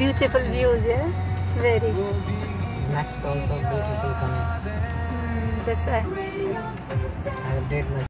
Beautiful views, yeah? Very. Next also beautiful coming. That's why. I update my